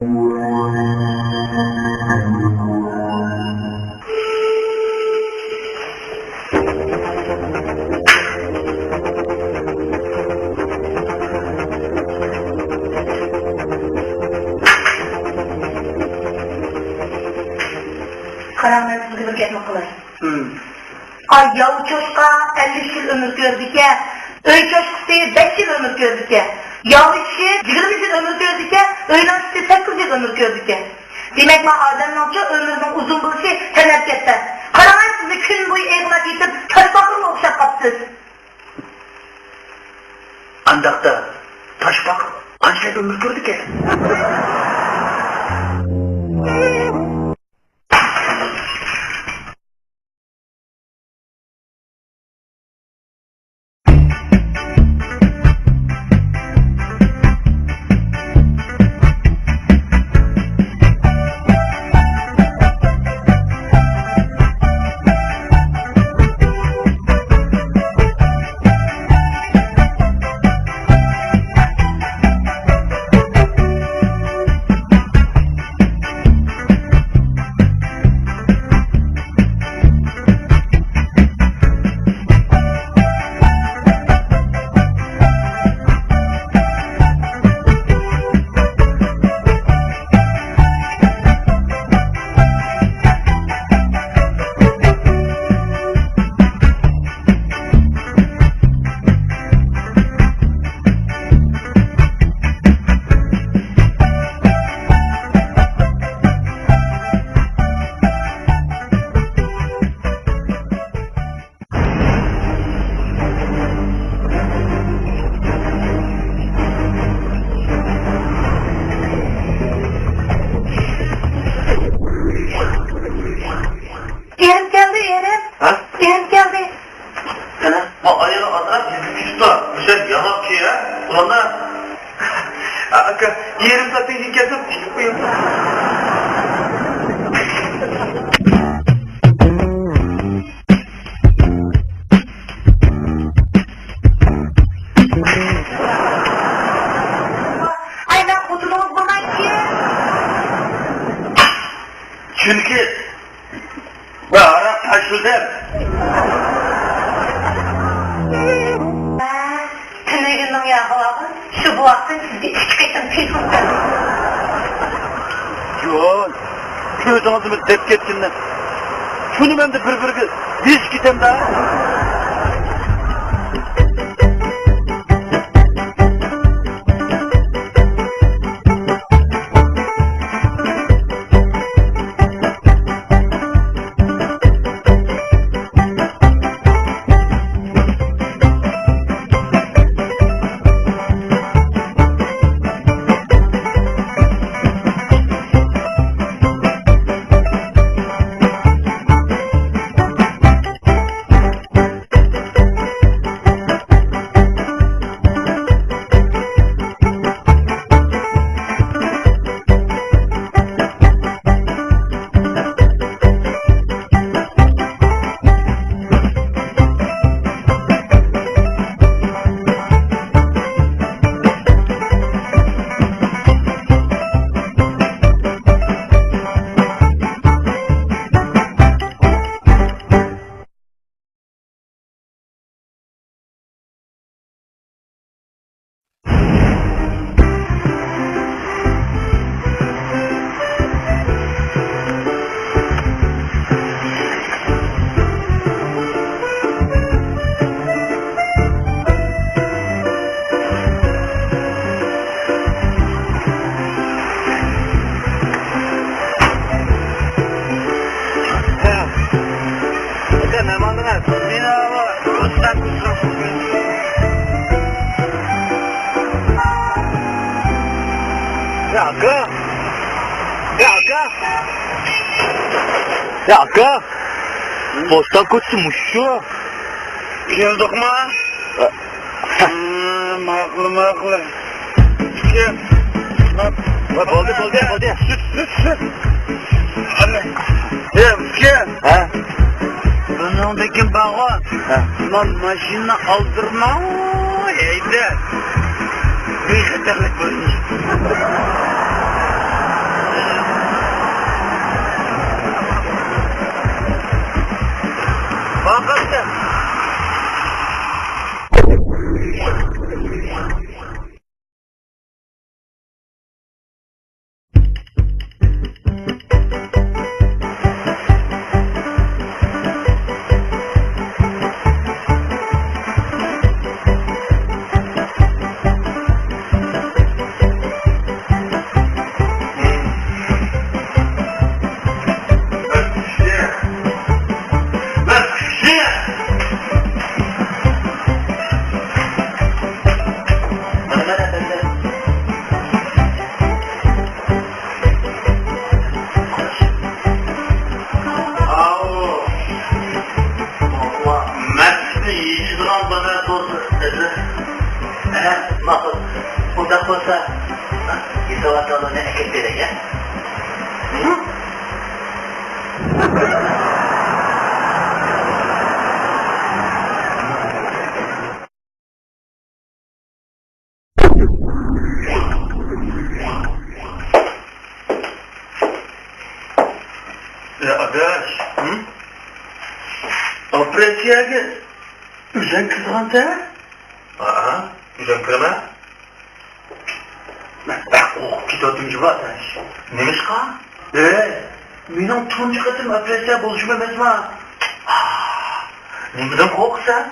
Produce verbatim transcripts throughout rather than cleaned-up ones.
قاراڭ، مەن سىزگە بىر گەپنى قىلاي. ھىم. ئاي، ياۋا چوشقا ئەللىك يىل ئۆمۈر كۆرىدىكەن، ئۆي چوشقىسى بەش يىل ئۆمۈر كۆرىدىكەن. ياۋا ئىششىك يىگىرمە يىل ئۆمۈر كۆرىدىكەن، ئۆينىڭ ئىششىكى سەككىز يىل ئۆمۈر كۆرىدىكەن. دېمەك، ما ئادەمنىڭچۇ ئۆمرىنىڭ ئۇزۇن بولۇشى ھەرىكەتتە. قاراڭ، سىزنى كۈن بويى ئېغىناپ يېتىپ، تاشپاقىرغا ئوخشاپ قاپسىز. ئانداقتا تاشپاقىر قانچە ئۆمۈر كۆردىكەن؟ ئېرىم كەلدى، ئېرىم. ھە؟ ئېرىم كەلدى. قېنى، ما ئايالى ئازراق يېزىپ كېتىپتۇ. مۇشۇ ياماپ كىيە، ئۇلاردا. ئاكا، يېرىم سائەتتىن كېيىن كەلسەم، تىكىپ قويۇڭ. ئاي، مەن خوتۇنىڭىز بولمايمەن. چۈنكى مەن ھاراق تاشلىدىم. تۈنۈگۈننىڭ يا ھاۋاغا شۇ بوۋاقتىن سىزگە ئىككى قېتىم تېلېفون قىلدىم. يوق، كۆزىڭىزنى بىر دەپ كەتكىنىنى. شۇنى مەن دە بىر-بىرىگە دېيىشىپ كېتەمدە. ئاكا، نېمە ئالدىڭىز؟ مېنى ئاۋۇ پوچتا كوچىسىغا قويۇپ بېرىڭ. يا ئاكا! يا ئاكا! يا ئاكا! پوچتا كوچىسى مۇشۇ. كەلدۇقما؟ ھە، ماقۇل، ماقۇل. ئۇكا. ۋە بولدى، بولدى، بولدى. چۈش، چۈش، چۈش. ئەلە. ئەي، ئۇكا. ھە؟ بۇنىڭدىكى بارغۇ. ھە. مانا ماشىنىنى ئالدىرىماي ھەيدە. بىخەتەرلىك بولسۇن. يېساۋاتالونى ئەكەپ بېرەي، ھە؟ يا ئاداش، ھە؟ ئوپېراتسىيەگە ئۆزۈڭ كىرىدىغانسەن؟ ھە، ئۆزۈم كىرىمەن. مەن بەك قورقۇپ كېتىۋاتىمەن جۇمۇ ئاداش. نېمىشقا؟ ھەي، مېنىڭ تۇنجى قېتىم ئوپېراتسىيە بولۇشۇم ئەمەسما؟ نېمىدىن قورقىسەن؟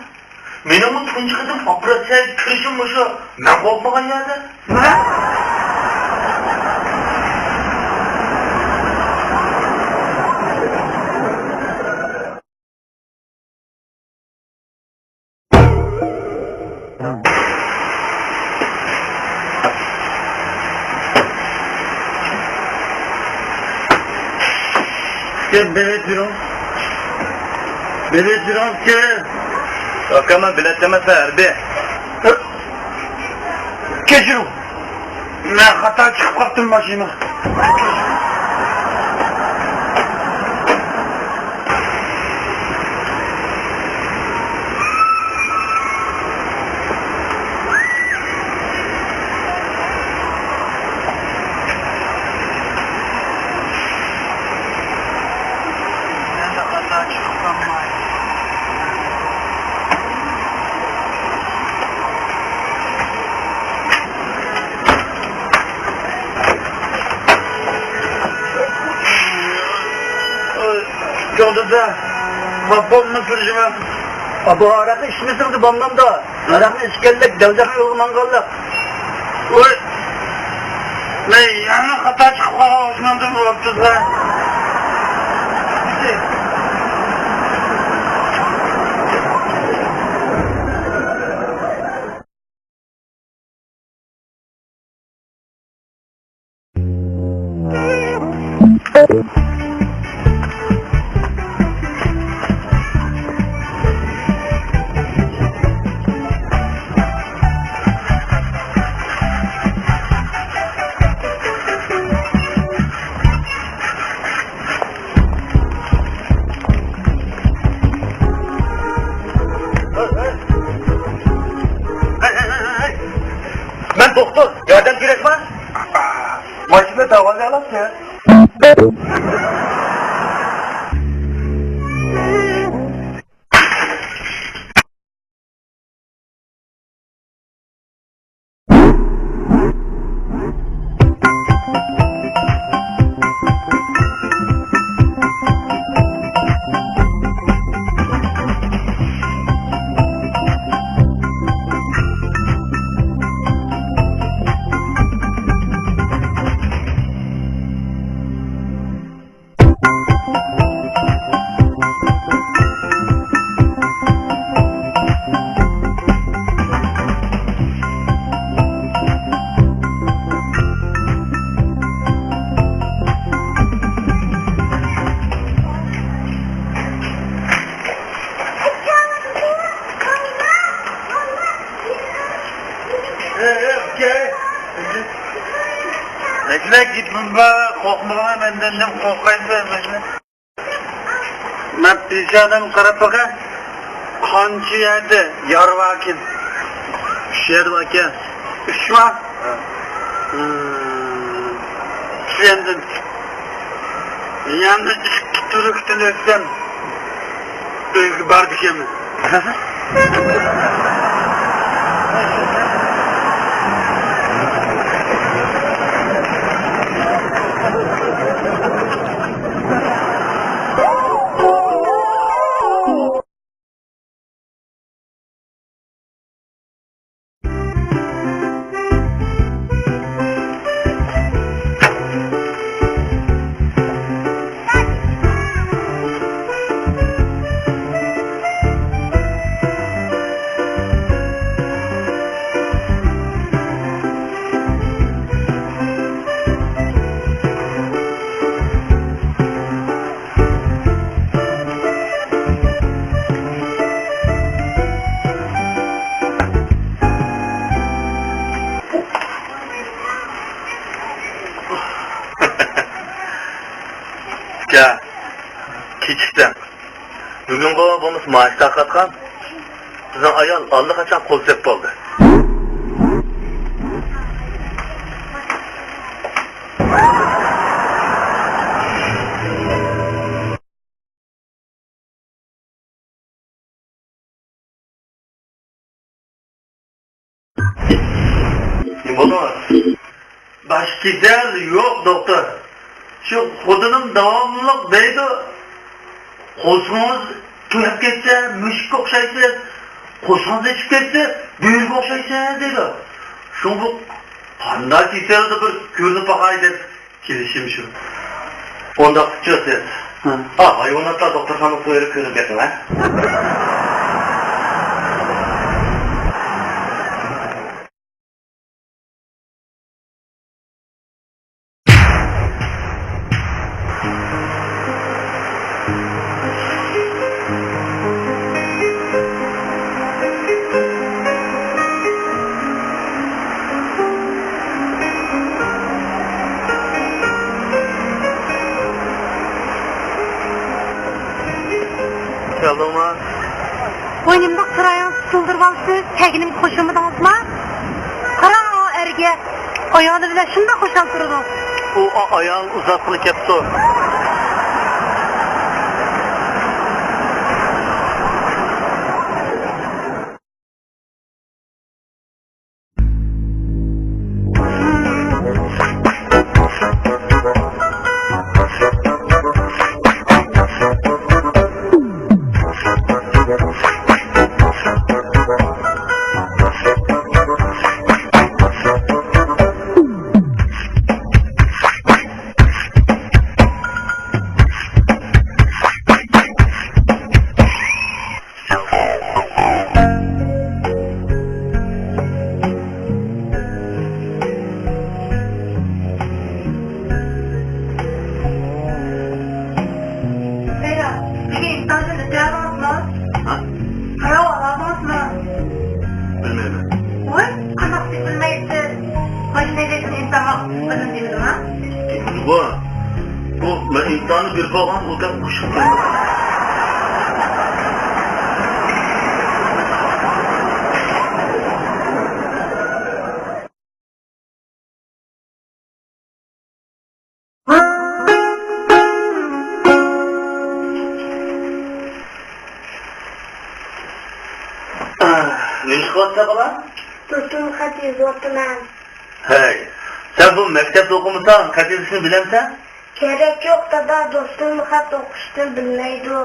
مېنىڭمۇ تۇنجى قېتىم ئوپېراتسىيەگە كىرىشىم مۇشۇ. مەن قورقمىغان يەردە. كىم بېلەت بېرىڭ؟ بېلەت بېرىڭ كىم؟ ئاكا، مەن بېلەت ئەمەسمەن، ھەربىي. كەچۈرۈڭ. مەن خاتا چىقىپ قاپتىمەن ماشىنا. چوڭ دادا، بولمىسۇن شۇڭا. بۇ ھاراقنى ئىچمىسىڭىز بولمامدۇ؟ ھاراقنى ئىچكەنلىك دوزاخنىڭ يولىغا ماڭغانلىق. ۋاي، مەن يەنە خاتا چىقىپ قالغان ئوخشىمامدۇ بۇ ئوتتۇزغا؟ مەن دوختۇر، ياردەم كېرەكمۇ؟ ماشىنا داۋالىيالاپسەن. ئەي، ئەي، ئۇكا. نەگلەك گېپىم بار، قورقمىغىنا مەندىن، نېمە قورقايسەن مەندىن؟ مەن پېشانەمگە قاراپ باقاي. قانچە يەردە يارا باركىن؟ ئۈچ يەردە باركەن. ئۈچمۇ؟ ھە. ھىم. ئۈچ يەردىن. يەنە ئىككى تۈركتىن ئۆتسەم، ئۆيگە بارىدىكەنمەن. ھە، كېچىكتىڭ. بۈگۈنغۇ بولمىسا مائاش تارقاتقان. بىزنىڭ ئايال ئاللىقاچان قول سېلىپ بولدى. نېمە بولدىڭىز؟ باش كېسەل يوق، دوختۇر. شۇ خوتۇنۇم داۋاملىق دەيدۇ، «قورسىقىڭىز تۈگەپ كەتسە، مۈشۈككە ئوخشايسىز، قورسىقىڭىز ئېچىپ كەتسە، بۆرىگە ئوخشايسىز» دەيدۇ. شۇڭا بۇ قانداق كېسەلدۇ، بىر كۆرۈنۈپ باقاي دەپ كېلىشىم شۇ. ئۇنداق قىلىپ سىز، ھە، ئا، ھايۋاناتلار دوختۇرخانىسىغا بېرىپ كۆرۈنۈپ بېقىڭ، ھە؟ كەلدىڭما؟ ۋاي، نېمانداق چىرايىڭىزنى سۇلدۇرۇۋالىسىز؟ كەلگىنىمگە خۇشالمىدىڭىزما؟ قاراڭ ئۇ ئەرگە، ئايالى بىلەن شۇنداق خۇشال تۇرىدۇ. ئۇ ئا-، ئايالىنى ئۇزاتقىلى كەپتۇ. بەيرام، بۈگۈن ئىمتىھاندىن ئۆتۈۋالدىڭىزمۇ؟ ھە؟ قاراۋ ئالالمىدىڭىزمۇ؟ بىلمەيمەن. ۋاي، قانداق دەپ بىلمەيسىز؟ ماشىنا ھەيدەشنى ئىمتىھانغا قىلىپ بېرىڭ دېمىدىمۇ؟ دېمىدىغۇ. بۇ مەن ئىمتىھاننى بېرىپ بولغان ئۇ دەپ قوشۇپ قويدۇم. نېمە ئىش قىلىۋاتىسەن، بالا؟ دوستۇمغا خەت يېزىۋاتىمەن. ھەي، سەن بۇ مەكتەپتە ئوقۇمىساڭ، خەت يېزىشنى بىلەمسەن؟ كېرەك يوق، دادا، دوستۇممۇ خەت ئوقۇشنى بىلمەيدۇ.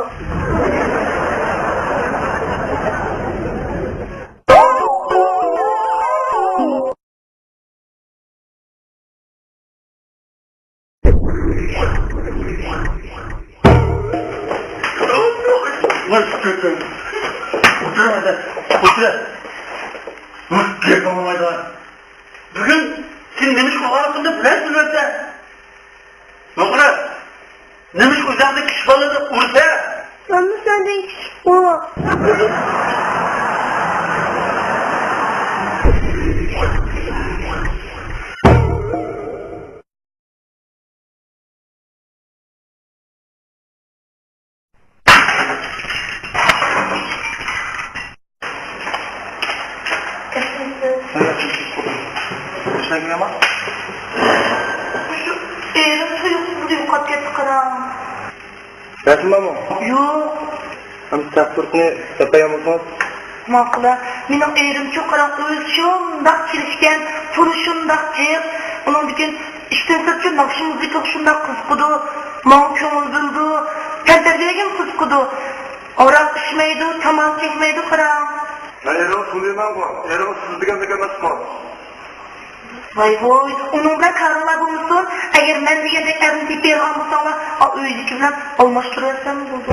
ئولتۇر، ئولتۇر. گەپ ئاڭلىمايدىغان. بۈگۈن سېنى نېمە ئىش قىلغانلىقىمنى بىلەمسەن، ئۆلسە؟ ماڭا قارا، نېمىشقا ئۆزۈڭدىن كىچىك بالىنى ئۇرىسەن؟ مەنمۇ سەندىن كىچىكمۇ. ئېرىم تۇيۇقسىز يوقاپ كەتتى، قاراڭ. رەسىممۇ؟ يوق. ئەمدى تەسۋىراتنى دەپ بەرگەن بولسىڭىز. ماقۇل. مېنىڭ ئېرىمچۇ، قاراڭ، ئۆزى شۇنداق كېلىشكەن، تۇرۇشى شۇنداق جىق. ئۇنىڭدىن كېيىن ئىشتىن سىرتچۇ ناخشا مۇزىكىغا شۇنداق قىزىقىدۇ، ماڭا كۆڭۈل بۆلىدۇ، تەنتەربىيەگىمۇ قىزىقىدۇ. ھاراق ئىچمەيدۇ، تاماكا چەكمەيدۇ، قاراڭ. مەن ئېرىڭىز تونۇيمەنغۇ، ئېرىڭىز سىز دېگەندەك ئەمەسقۇ. ۋاي ۋوي، ئۇنىڭ بىلەن كارىڭلار بولمىسۇن. ئەگەر مەن دېگەندەك ئەرنى تېپىۋالغان بولساڭلار، ئا، ئۆيدىكى بىلەن ئالماشتۇرۇۋەتسەم بولىدۇ.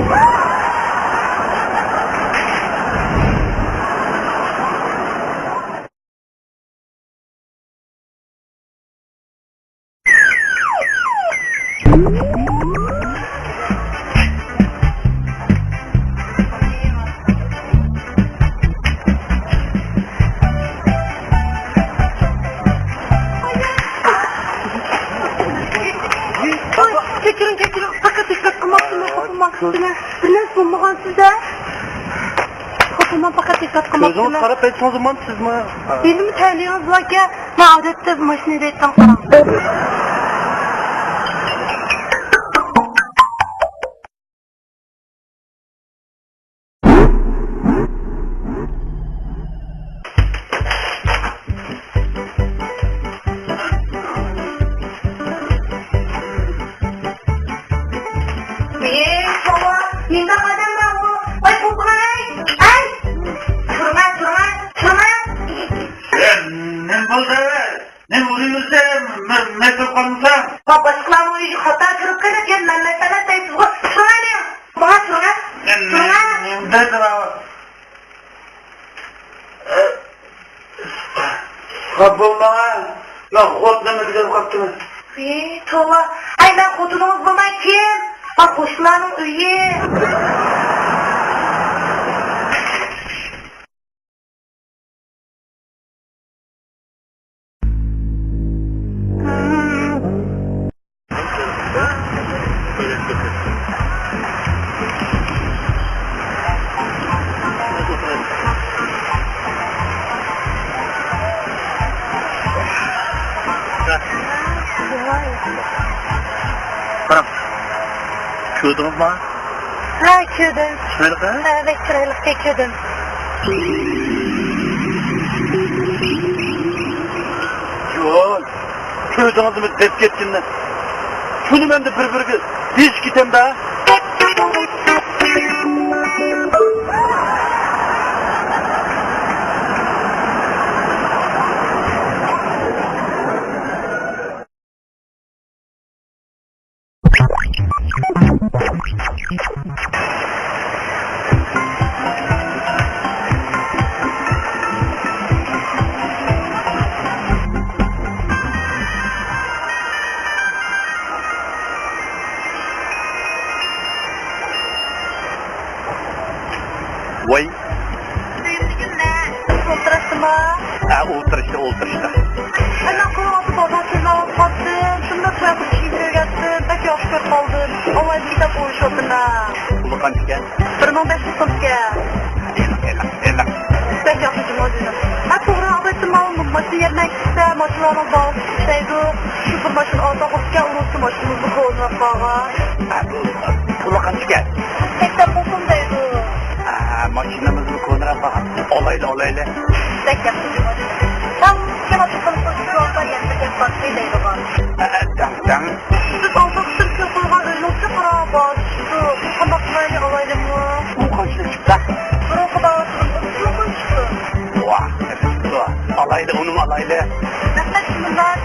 كەچۈرۈڭ، كەچۈرۈڭ، پەقەت دىققەت. بىر نەرسە بولمىغانسىز-دە. خوتۇنۇم پەقەت دىققەت قىلماپتىمەن. كۆزىڭىز قاراپ ئېيتسىڭىز بولمامدۇ سىزمۇ؟ ھېلىمۇ تەلىيىڭىز باركەن، مەن ئادەتتە ماشىنا ھەيدەيدىغان قاراڭ. ئەي، توۋا، نېمانداق ئادەملەر ئۇ؟ ۋاي، توختاڭ، ئەي! ئەي! تۇرۇڭ، تۇرۇڭ، تۇرۇڭ! نېمە بولدى؟ نېمە ئۇرۇۋېرىسەن؟ مەن، مەن تۇرۇپ قالمىسام؟ ۋاي، باشقىلارنىڭ ئۆيىگە خاتا كىرىپ قېلىپ، يەنە مەن، مەن، مەن دەيسىزغۇ. تۇرۇڭ، ئەي! ماڭا تۇرۇڭ، تۇرۇڭ! نېمە دەيدۇ؟ خاپا بولماڭ، مەن خوتۇنۇمنى كۈتۈپ قاپتىمەن. ھېي، توۋا. ئەي، مەن خوتۇنىڭىز بولماي كىم؟ مانا قوشنىلارنىڭ ئۆيى. قاراڭ. كۆردىڭىزمۇ؟ ھە، كۆردۈم. چىرايلىق، ھە؟ ھە، بەك چىرايلىق، كۆردۈم. يوق، كۆردىڭىزمۇ دەپ كەتكىنىنى؟ شۇنى مەندە بىر-بىرگە دېيىشىپ كېتەمدە. ۋاي. سۆيۈملۈكۈم نە؟ ئولتۇراشتىما؟ ھە، ئولتۇرۇشتا، ئولتۇرۇشتا. ئەنە قىلىۋاتىدۇ، بازار تېزلەۋاتقانتىم، شۇنداق چىرايلىق كىيىم كۆرگەنتىم، بەك ياخشى كۆرۈپ قالدىم. ئاۋايلى كىتاب ئويۇشۇۋاتىمەن. پۇلى قانچىكەن؟ بىر مىڭ بەش يۈز سومكەن. ئېنىق، ئېنىق، ئېنىق. بەك ياخشى جۇمۇ دېدىم. ھە، توغرا، ئاغايتىم ماۋۇ ماشىنا يەرمەنكىسىدە ماشىنىلارنىڭ باھاسى چۈشتى دەيدۇ. شۇ بىر ماشىنا ئارتۇق بوپتىكەن، ئۇنىڭ ئۈستىگە ماشىنىمىزمۇ كونىراپ قالغان. ھە، بۇ پۇلى قانچىكەن؟ سەكسەن مىڭ سوم دەيدۇ. ھە، ماشىنىمىزمۇ كونىراپ قالغان. ئالايلى، ئالايلى. بەك ياخشى جۇمۇ دېدىم. تاڭ كېمە تۇتقىلى قويۇپ تۇرۇۋالسا يەنە بىر گەپ بار دەيدىغان. ھە، ھە، دەڭ، دەڭ. سىز ئالدىنقى كۈن قويغان ئۆينىڭ چوققىراق باھاسى چۈشتى. قانداق قىلايلى، ئالايلىمۇ؟ ئۇ قانچىلىك چىقتى؟ بۇرۇنقى باھاسىدىن ئوتتۇز مىڭ چىقتى. ۋاھ، ئالايلى، ئۇنىمۇ ئالايلى. رەھمەت، شۇنداق.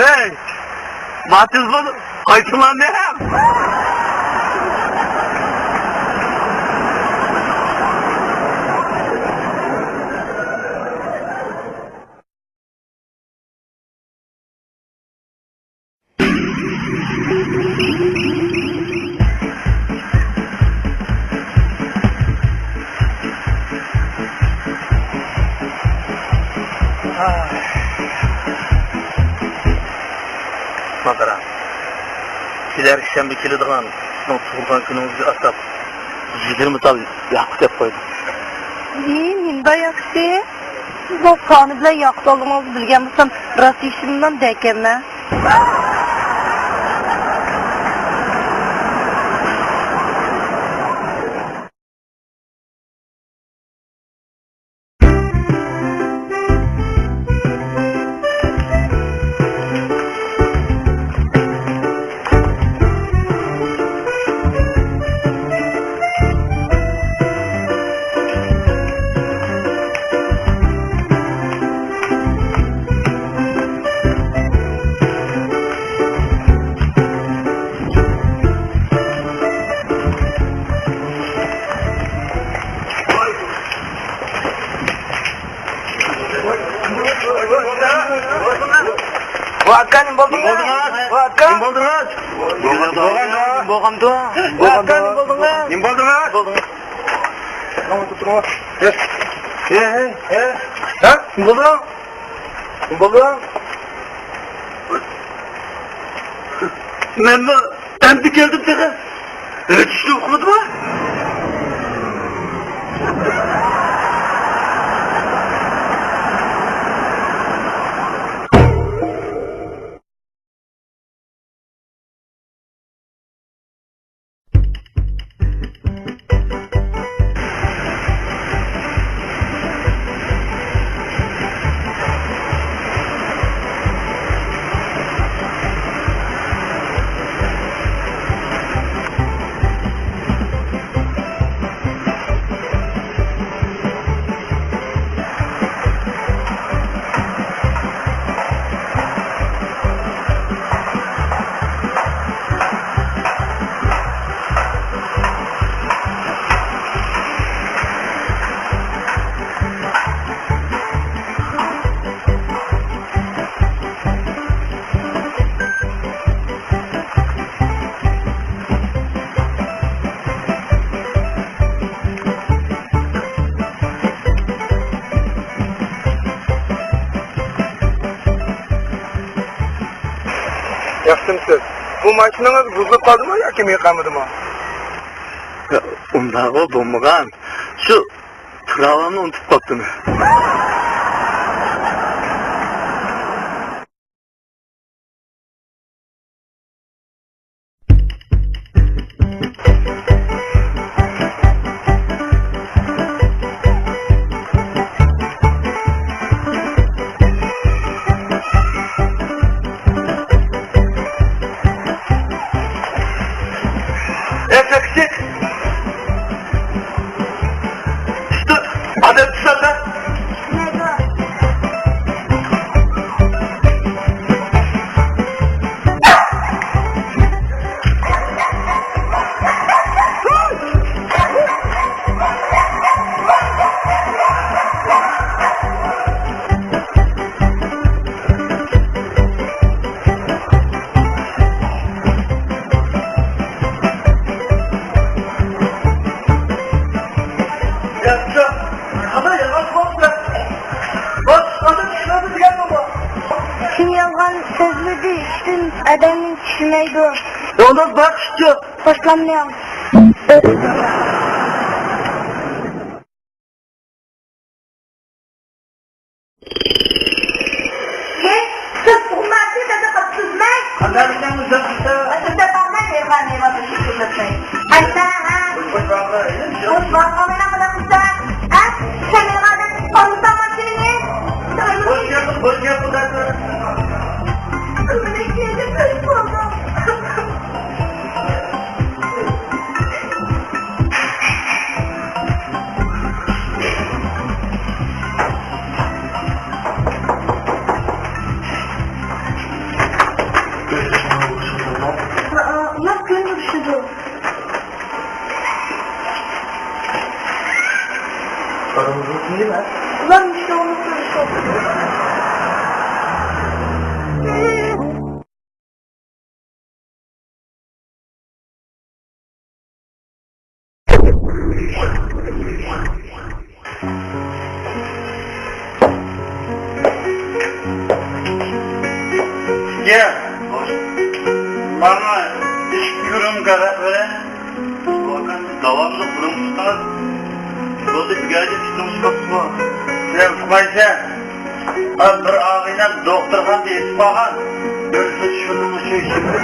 ھەي، ماتىز بول، قايتىڭلار مېھەم. مانا قاراڭ، كېلەر شەنبە كېلىدىغان سىزنىڭ تۇغۇلغان كۈنىڭىزگە ئاتاپ يىگىرمە تال ياقۇت دەپ قويدۇم. ئى، نېمىنداق ياخشى! سىز بۇ خانى بىلەن ياقۇت ئالدىڭىز بىلگەن بولسام، راست يېشىمدىن دەيكەنمەن. ۋاي ئاكا، نېمە بولدىڭىز؟ ۋاي ئاكا. نېمە بولدىڭىز؟ بولغاندۇ؟ ۋاي ئاكا، نېمە بولدىڭىز؟ نېمە بولدىڭىز؟ ھە؟ نېمە بولدى؟ نېمە بولدى؟ نېمە بولدى؟ نېمە بولدى؟ نېمە بولدى؟ نېمە بولدى؟ نېمە بولدى؟ نېمە بولدى؟ مەنمۇ ئەمدى كەلدىم تېخى. ئۆتۈشنى ئۇقمىدىما؟ ياخشىمۇسىز؟ بۇ ماشىنىڭىز بۇزۇلۇپ قالدىمۇ ياكى مېيى قالمىدىمۇ؟ ئۇنداقى بولمىغان. شۇ پىراۋامنى ئۇنتۇپ قاپتىمەن. ئەي، تاكسى! تۇت! ئادەم تۇتساڭلار! كىم يالغان سۆزلىدى، ئىشتىن ئادەمنى چۈشۈرمەيدۇ. يولداش باقىشچۇ. باشلامنىڭ. كەچ، سىز ئۇخلاشنى تازا قىپسىزمەن. قانداق ئىشلەڭ ئىزدەپ چىقتى؟ ئاشۇنداق بارمەن، مېھمان، مېھمان ئۈچۈن خىزمەتلەي. ئەمما، ھە. بوش، بوش ۋاقىتلار ئەيلەپ يۈرۈپ. بوش ۋاقىتلار مېنىڭ بىلەن ئىزدە. ھە؟ سەن مېنىڭ ئادەم ئالمىساڭ ماشىنىنى. بوش گەپ، بوش گەپ، بۇنداق. قىلمىدى كېلىپ بولدۇم. ئۇلار كۈن ئۇرۇشىدۇ. ئۇلار مۇشۇ ئۇرۇشىدۇ. يا، مانا ئىككى گۇرۇم كاراپ بېرە. داۋاملىق بۇرۇن تۇتقان. بولدى، بىگەردە تۇتۇڭ چىقىپتۇ. سەن ئۇقمايسەن. ئا، بىر ئاغىنەم دوختۇرخانىدا يېتىپ قالغان. بىرسى شۇنىڭ ئۈچۈن شىپى.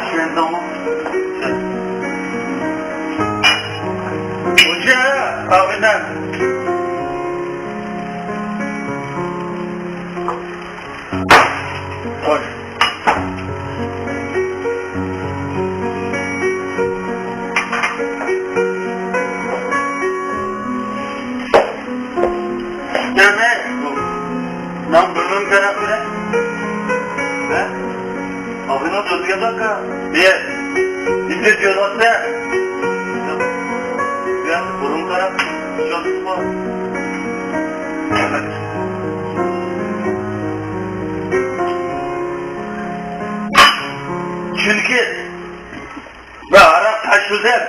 چۈشەندىڭمۇ؟ خوجا، ئاغىنەم. خوش. دېمەك، مەن بىلمەم كېرەك بىلەن. ھە؟ ئاغىنىڭ سۆزىگە باققا. يە. يىگىت يولاتتى. يا، بۇرۇن قاراپ، چۈشەندىڭمۇ؟ چۈنكى مەن ھاراق تاشلىدىم.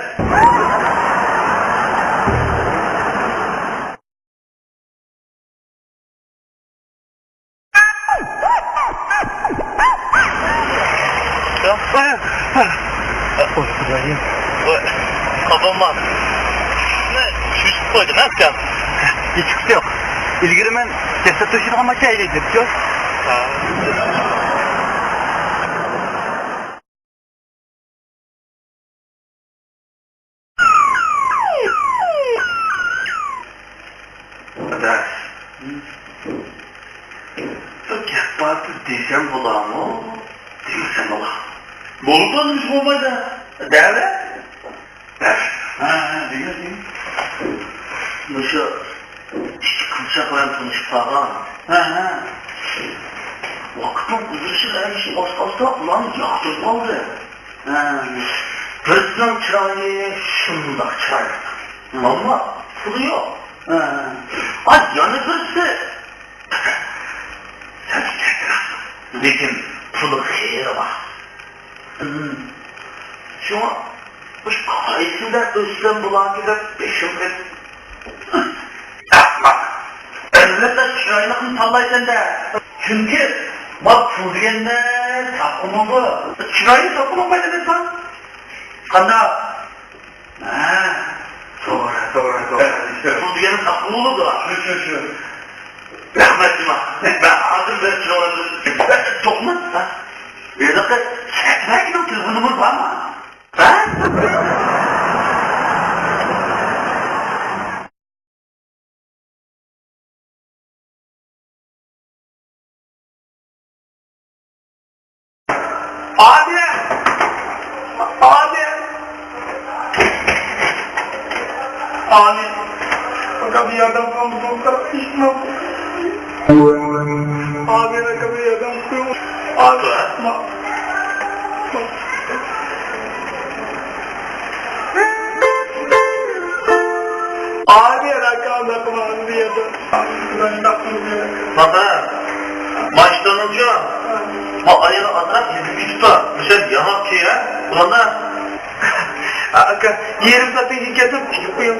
Nima qilamiz? Hech qisi yo'q. Ilgari men jasad to'shaydigan mashina haydaydi debdi-ku. Adás, bir gap bor desem bo'larmi, demesem bo'lar? Bo'lib, nima ish bo'lmaydi? Davlat. Ha, ha, degin, degin. Mushu ikki qizchaq bilan tanishib qolgan. Ha, ha. Vaqtning o'zishi bilan ish osta-osta ularni yoqtirib qoldi. Ha. Birisining chiroyi shundoq chiroyli. Ha. Ammo puli yo'q. Ha. A, yana birisi sal kattaroq, lekin puli xeyri bor. Hmm. Shunga mush qaysida o'ssam bo'larki deb beshim qilib. Ahmoq. Albatta chiroyliqni tanlaysan-da. Chunki ma pul deganda topqimmi bu? Chiroyli topqim bo'lmaydi deb san. Qandoq? Ha, to'g'ri, to'g'ri, to'g'ri. Pul degani topqim bo'ladi. Shu, shu, shu. Rahmat, juma. Men hozir bir chiroyli. To'xta. Ha? Bunaqa chakmakning telefon nomeri bormi? Ha? Abi! Abi! Abi! Bana bir yardım oldu, doktor, işim yok. Abi, bana bir yardım oldu. Abi, ma- ئادىل ئاكا، ئۇنداق قىلماڭ، ئەمدى يەردە. پاخا، ماشىنىنىڭچۇ؟ ما ئايىغى ئازراق يېزىپ كېتىپتۇ. مۇشۇ ياڭاق كىيە، ئۇلاردا. ئاكا، يېرىم سائەتتىن كېيىن كەلسەم، كىيىپ قويۇڭ.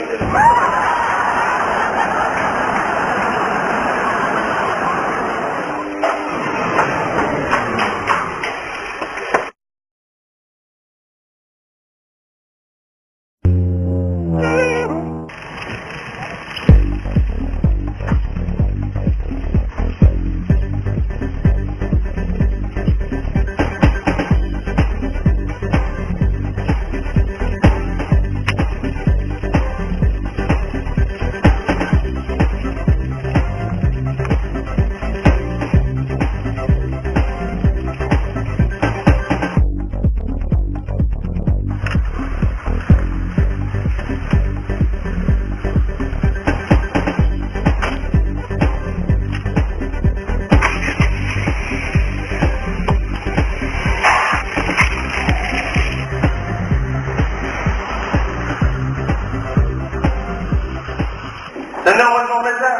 سەن نېمە قىلىپ ئوينايسەن؟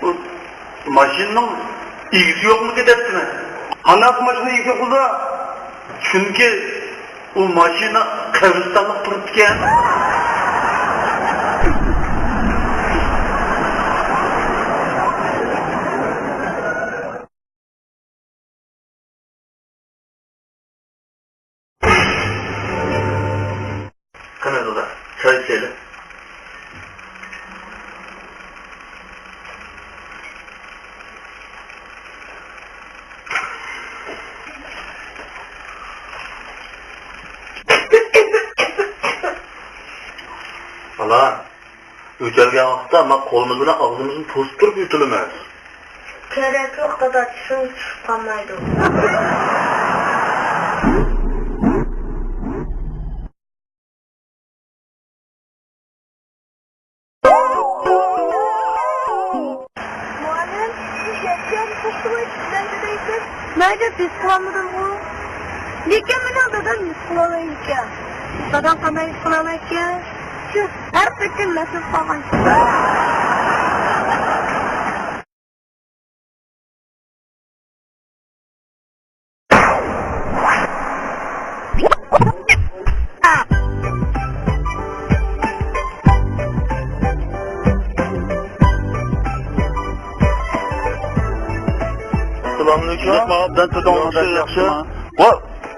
ئۇ ماشىنىنىڭ ئىگىسى يوقمىكىن دەپتىمەن. قانداق ماشىنا ئىگىسى يوق بولىدۇ؟ چۈنكى ئۇ ماشىنا قەبرىستانلىق تۇرۇپتىكەن. قېنى دادا، چاي ئىچەيلى. بالا، يۆتەلگەن ۋاقىتتا مانا قولىمىز بىلەن ئاغزىمىزنى توسۇپ تۇرۇپ يۆتىلىمىز. كېرەك يوق، دادا، چىشىم چۈشۈپ قالمايدۇ. مۇئەللىم، سىز يەتكەن توختىماي ئىشلەيدۇ دەيسىز. مەن دەپ ھېس قىلالمىدىمغۇ. لېكىن مېنىڭ دادام ھېس قىلالايدىكەن. داداڭ قانداق ھېس قىلالايدىكەن؟ شۇ، ھەر قېتىم مەسىلە قالغان. ئەسسالامۇئەلەيكۇم. ياخشى، ياخشى. ۋا،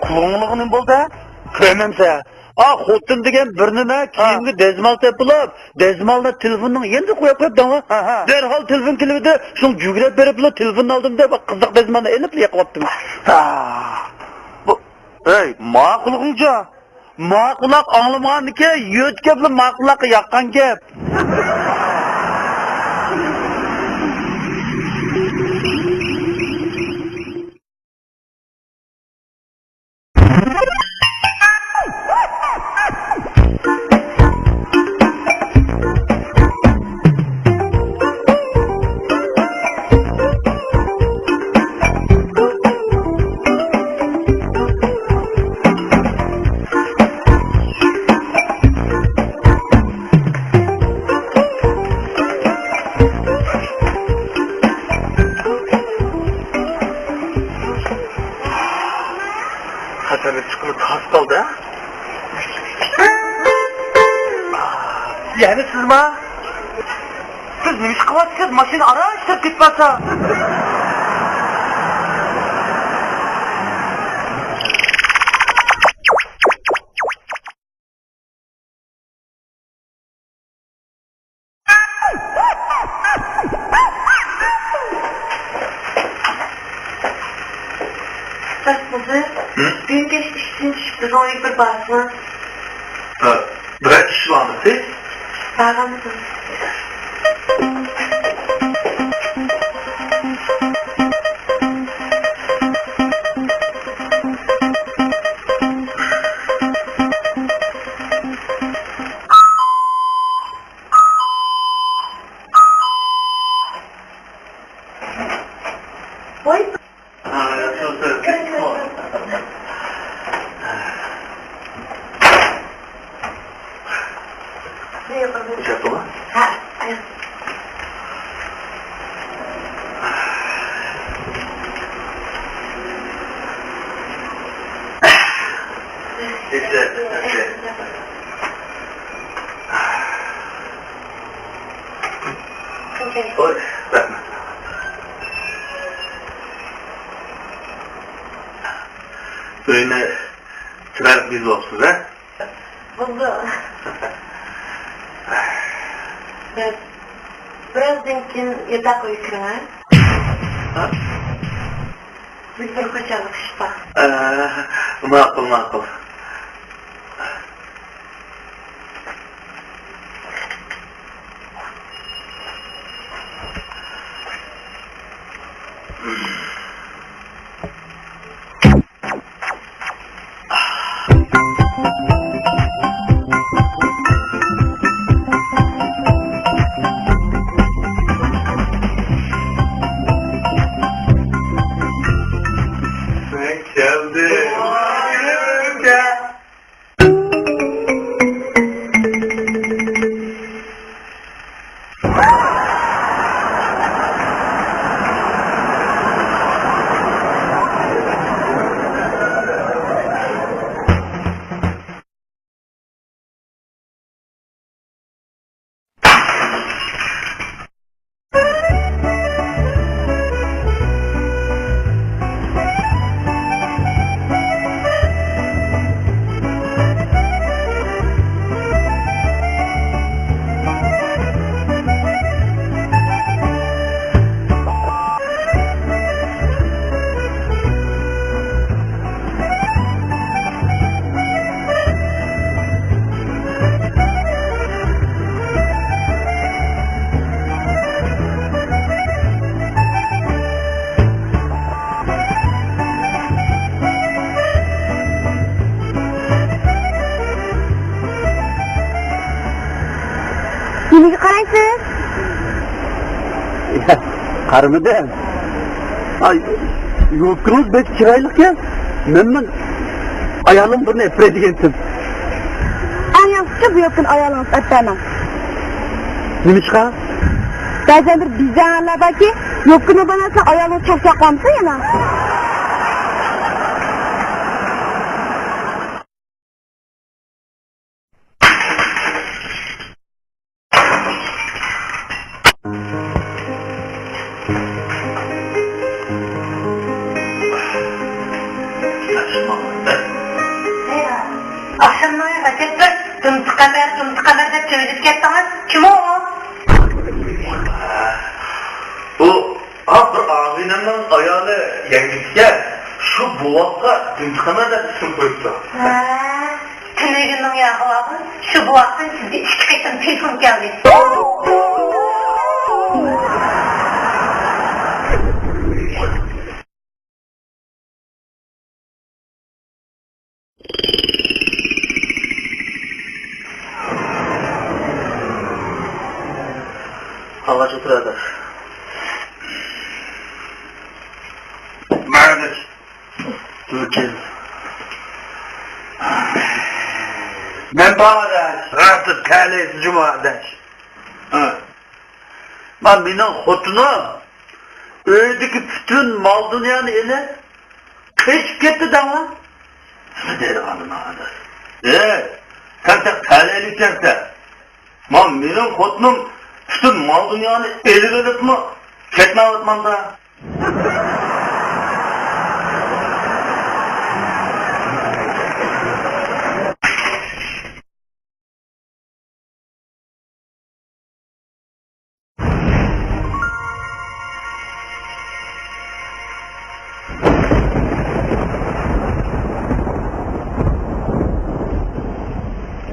قۇلىقىڭغا نېمە بولدى؟ كۆرمەمسەن. ئا، خوتۇن دېگەن بىر نېمە، ھە. كىيىمگە دەزمال تېپىپ، دەزمالنى تېلېفوننىڭ يېنىدا قويۇپ قويۇپتىڭغۇ. ھە، ھە. دەرھال تېلېفون كېلىۋىدى، شۇڭا جۈگرەپ بېرىپلا تېلېفوننى ئالدىم دە، بىر قىزىق دەزمالنى ئېلىپلا يېقىۋاپتىم. ھە. بۇ، ھەي، ماقۇلغۇڭچە. ماقۇللاق ئاڭلىمىغاندىكىن، يۆتكەپلا ماقۇللاققا ياققان گەپ. خەتەرلىك چىقىمىز تاس قالدى، ھە؟ يەنە سىزما؟ سىز نېمە ئىش قىلىۋاتىسىز؟ ماشىنا ئاران ئىشلەپ كېتىۋاتسا. راست بولسا، ھە؟ بۈگۈن كەچتە ئىشتىن چۈشۈپ، بىزنىڭ ئۆيگە بىر بارسىڭىز. ھە، بىرەر ئىش بارمىسى؟ بارغانمىسىڭىز؟ ۋاي. ھا، ياخشى بولسۇن. كىرىڭ، كىرىڭ، كىرىڭ. بۇ ياققا بېرىڭ. ھە، ئاياق. ياخشى، ياخشى. ئوي، رەھمەت. ئۆينى چىرايلىق بېزىۋاپسىز، ھە؟ بولدى. بىر، بىرازدىن كېيىن ياتاق ئۆيگە كىرىڭ، ھە؟ ھە؟ بىر، بىر قاچانلىق ئىش بار. ئە، ماقۇل، ماقۇل. سەن كەلدىڭ. نېمىگە قارايسىز؟ قارىمىدىم. ئاي، يوپكىڭىز بەك چىرايلىقكەن. مەن، مەن ئايالىم بىرنى ئەپرەي دېگەنتىم. ئاڭ ياخشىچۇ، بۇ يوپكىنى ئايالىڭىزغا ئەپەرمەڭ. نېمىشقا؟ بەزەن بىر بىزەڭلەر باركى، يوپكىنى بولمىسا ئايالىڭىز چاقچاق قىلامسۇ يەنە؟ ئاخشاملار يەڭگىچە شۇ بوۋاققا دۈم چىقىمەن دەپ ئىسىم قويۇپتۇ. ھە، تۈنۈگۈننىڭ يا ھاۋاغۇ شۇ بوۋاقتىن سىزگە ئىككى قېتىم تېلېفون كەلدى. قاغاچ ئولتۇر ئاداش. مەن بار ئاداش. راتىپ تەلەيسى جۇما ئاداش. ھە. ما مېنىڭ خوتۇنۇم ئۆيدىكى پۈتۈن مال-دۇنيانى ئېلىپ، قېچىپ كەتتى دەڭلا. نېمە دەيدىغاندۇ ماڭا ئاداش؟ ئەي، سەن تېخى تەلەيلىككەنسەن. ما مېنىڭ خوتۇنۇم پۈتۈن مال-دۇنيانى ئېلىۋېلىپمۇ كەتمەيۋاتمامدا.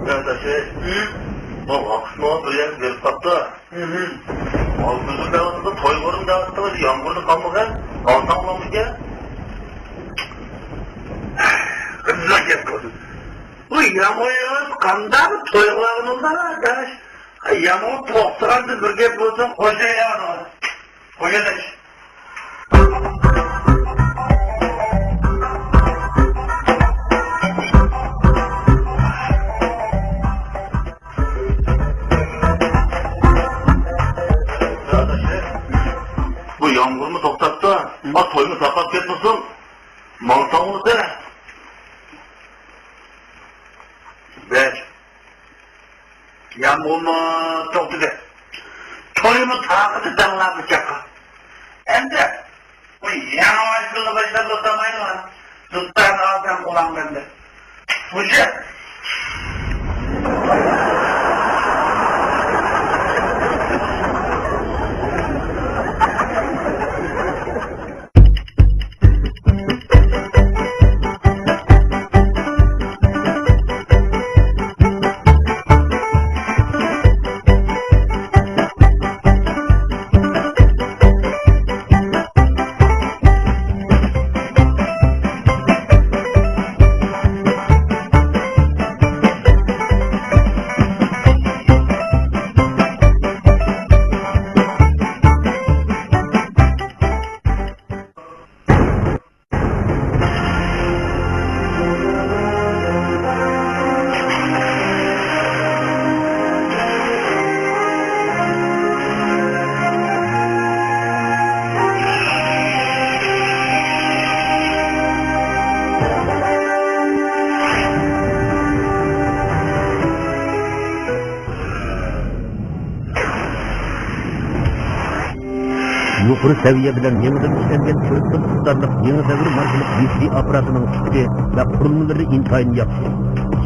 قېرىنداشلار، بۇ ۋاقىتمۇ بىر يەرگە بېرىپ قاپتۇ. ھالبۇكى، توي بۇرۇن دەۋاتىدۇ، يامغۇردا قالمىغان، قالساڭلارمىكەن؟ بۇ يامغۇر يېغىپ قانداق توي قىلغىنىڭدا ئاداش؟ يامغۇر توختىغاندا بىر گەپ بولسۇن، خوش ئەيلەڭلار. خوش ئاداش. بۇ يامغۇرمۇ توختاپتۇ. ما تويمۇ ساقلاپ كەتمىسۇن. ماڭساڭ بولدى. بەش. يامغۇرمۇ توختىدى. تويمۇ تاقىتى داڭلاپ چاققان. ئەمدى بۇ ياڭ ئاش بىللە باشلاپ ئولتۇرمايدىغان. دۇتارنى ئالسام قۇلاڭ بەندە. خوجا. يۇقىرى سەۋىيە بىلەن يېڭىدىن ئىشلەنگەن تۆت خىل ئىقتىدارلىق يېڭى دەۋر ماركىلىق ۋى سى دى ئاپپاراتىنىڭ سۈپىتى ۋە قۇرۇلمىلىرى ئىنتايىن ياخشى.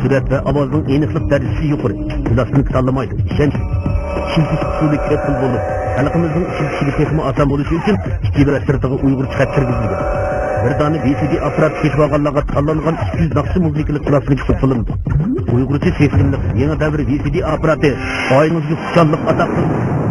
سۈرئەت ۋە ئاۋازنىڭ ئېنىقلىق دەرىجىسى يۇقىرى. پلاستىنكا تاللىمايدۇ، ئىشەنچلىك. ئىشلىتىش ئۇسۇلى كۆپ خىل بولۇپ، خەلقىمىزنىڭ ئىشلىتىشىگە تېخىمۇ ئاسان بولۇشى ئۈچۈن ئىچى ۋە سىرتىغا ئۇيغۇرچە خەت كىرگۈزۈلگەن. بىر دانە ۋى سى دى ئاپپارات سېتىۋالغانلارغا تاللانغان ئۈچ يۈز ناخشا مۇزىكىلىق پلاستىنكا سوۋغا قىلىنىدۇ. ئۇيغۇرچە سېسىقىملىق يېڭى دەۋر ۋى سى دى ئاپپاراتى ئائىلىڭىزگە خۇشاللىق ئاتا قىلىدۇ.